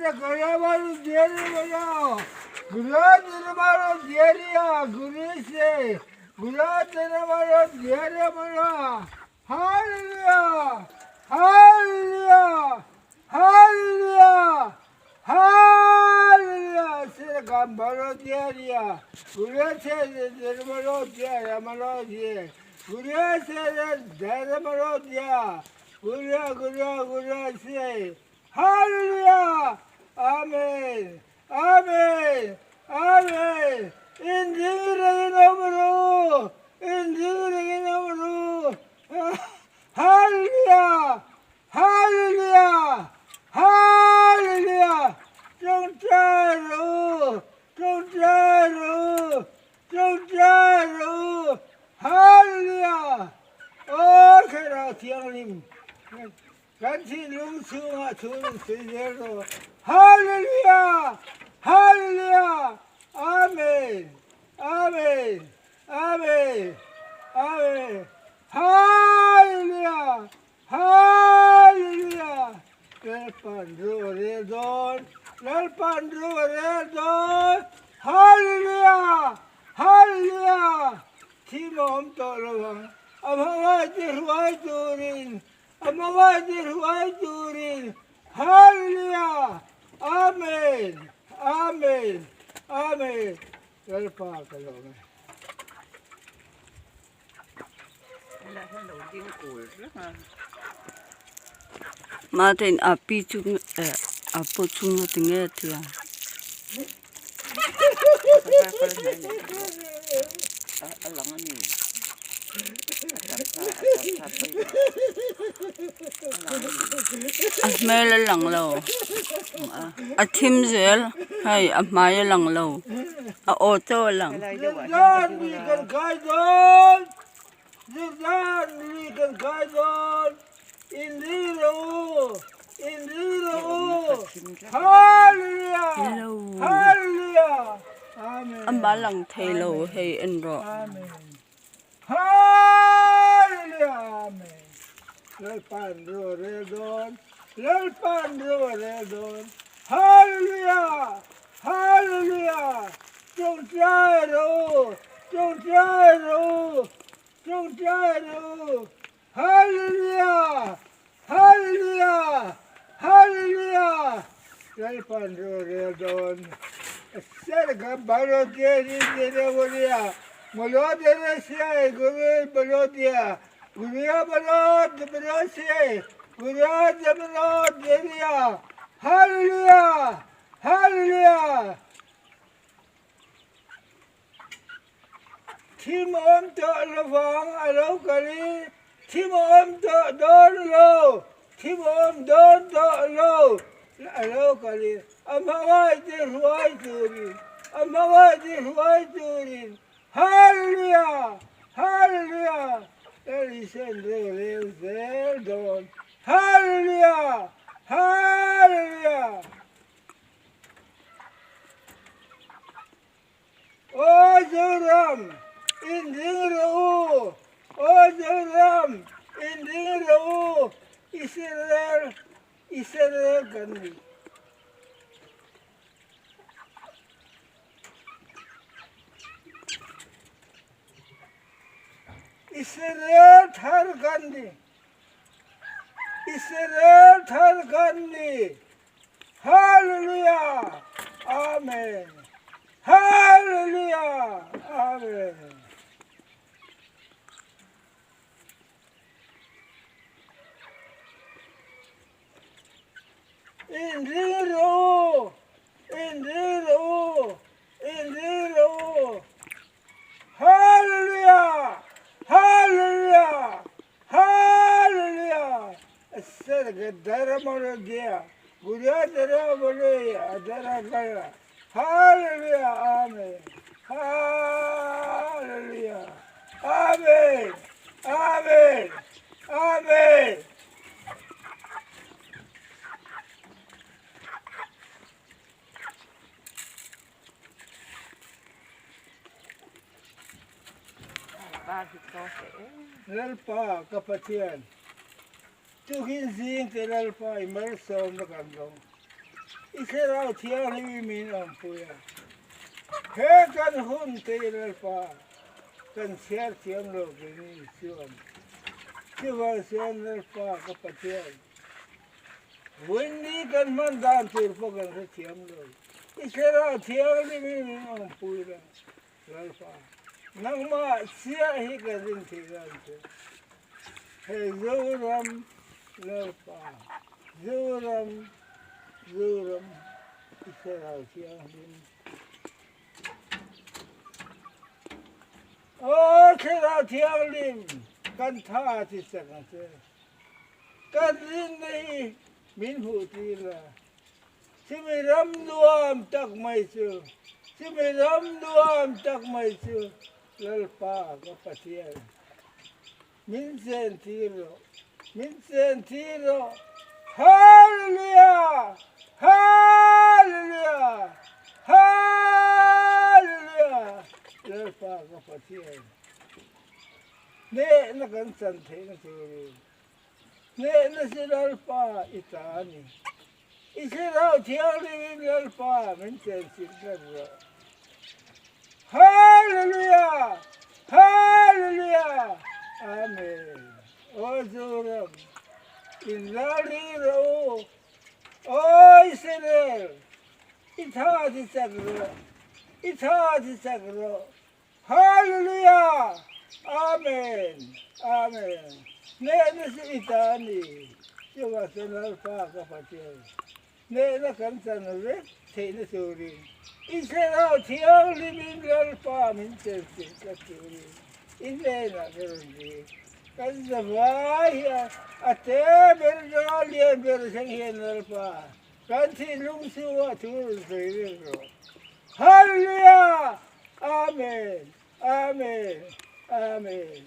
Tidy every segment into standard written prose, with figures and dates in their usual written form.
Hallelujah! Hallelujah! Hallelujah! Hallelujah! Hallelujah! Amen! Amen! Amen! Hallelujah! Hallelujah! Hallelujah! Ṭawngṭai rawh u! Ṭawngṭai rawh u! Ṭawngṭai rawh u! Hallelujah! Aw Thlarau Thianghlim, kan thinlung chhungah thu in sawi zel rawh. Hallelujah! Hallelujah! Amen! Amen! Amen! Amen! Hallelujah! Hallelujah! Lalpan ru a rel dawn, Lalpan ru a rel dawn, Hallelujah! Hallelujah! Thim a awm tawh lo ang, a hmangaihte hruai turin, a hmangaihte hruai turin, Hallelujah! Amen! Amen! Amen! Lalpa ka lawm e. Mate a pi chu a pu chu ngati nge tia. A hmel a lang lo a thim zel hei a hmai a lang lo a aw chaw a lang. Zirdan mi kan kai dawn Zirdan mi kan kai dawn In ri ro u In ri ro u Hallelujah Hallelujah Amen Amah lang thei lo hei en rawh. Amen Hallelujah Amen Lalpan ro a rel dawn Lalpan ro a rel dawn Hallelujah Hallelujah Ṭawngṭai rawh u Ṭawngṭai rawh u Ṭawngṭai rawh u Hallelujah Hallelujah Hallelujah Lalpan ro a rel dawn Hallelujah Hallelujah Thim awm tawh lovang a lo kal i thim awm tawh dawn lo thim awm dawn tawh lo a lo kal i a hmangaihte hruai turin a hmangaihte hruai turin Hallelujah Hallelujah Elisen rorel zel dawn Hallelujah Hallelujah Aw Zoram, inring rawh u! Aw Zoram, inring rawh u! Israel, Israel kan ni. Israel thar kan ni. Israel thar kan ni. Hallelujah! Amen! Hallelujah! Amen! Inring rawh u! Inring rawh u! Inring rawh u! Hallelujah! Hallelujah! Hallelujah! Hallelujah! Amen! Hallelujah! Amen! Amen! Amen! Lalpa ka Pathian, tukin zing te Lalpa i malsawmna kan dawng. I thlarau thianghlim min awmpui a. He kan hun te i Lalpa kan chhiar thiam lo keini chuan chuvang chuan Lalpa ka Pathian Vawiinni kan hman dan tur pawh kan hre thiam lo. I thlarau thianghlim min awmpui la Lalpa nangmah chiah hi ka rin theih dan che. He Zoram Lalpa Zoram Zoram i thlarau thianghlim. Aw thlarau thianghlim kan tha ti chak ang che. Kan rinna hi min hmuh tir la. Chumi ram nuam tak mai chu, chumi ram nuam tak mai chu Lalpa ka Pathian. Min chen tir rawh, min chen tir rawh. Hallelujah! Hallelujah! Hallelujah! Lalpa ka Pathian. Hnehna kan chan theihna turin hnehna chu Lalpa i ta a ni. I thlarau thianghlimin Lalpa min chenchilh tlat rawh. Hallelujah! Hallelujah! Amen. Aw Zoram, inralri rawh u. Aw Israel, i tha ti chak rawh. I tha ti chak rawh. Hallelujah! Amen! Amen! Hnehna chu i ta a ni, chuvang chuan Lalpa ka Pathian, hnehna kan chan vek theihna turin i thlarau thianghlimin Lalpa min chenchilh tlat turin i hnenah ka rawn dil. Kan zavai hian a te ber atanga lian ber thleng hian Lalpa kan thinlung chhungah thu rawn sawi vek rawh. Hallelujah! Amen! Amen! Amen!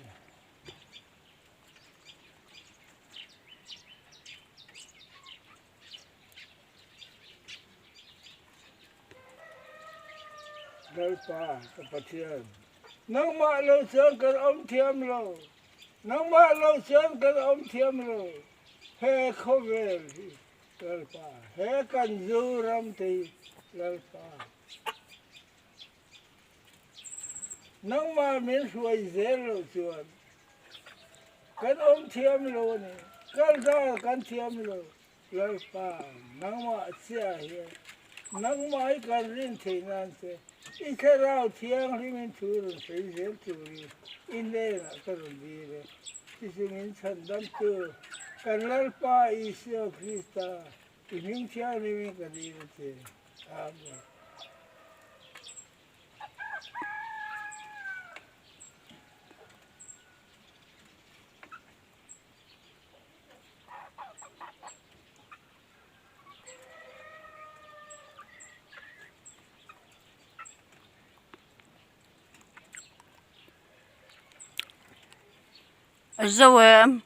Lalpa ka Pathian, nangmah lo chuan kan awm thiam lo, nangmah lo chuan kan awm thiam lo, he khawvel hi Lalpa, he kan Zoram te hi Lalpa. Nangmah min hruai zel loh chuan kan awm thiam lo a ni, kal dan kan thiam lo. Lalpa, nangmah chiah hian nangmah hi kan rin theih nan che i thlarau thianghlimin thu rawn sawi zel turin i hnenah ka rawn dil e. Tichungin chhandamtu kan Lalpa Isua Krista i hming thianghlimin ka dil a che. Amen. A zo em?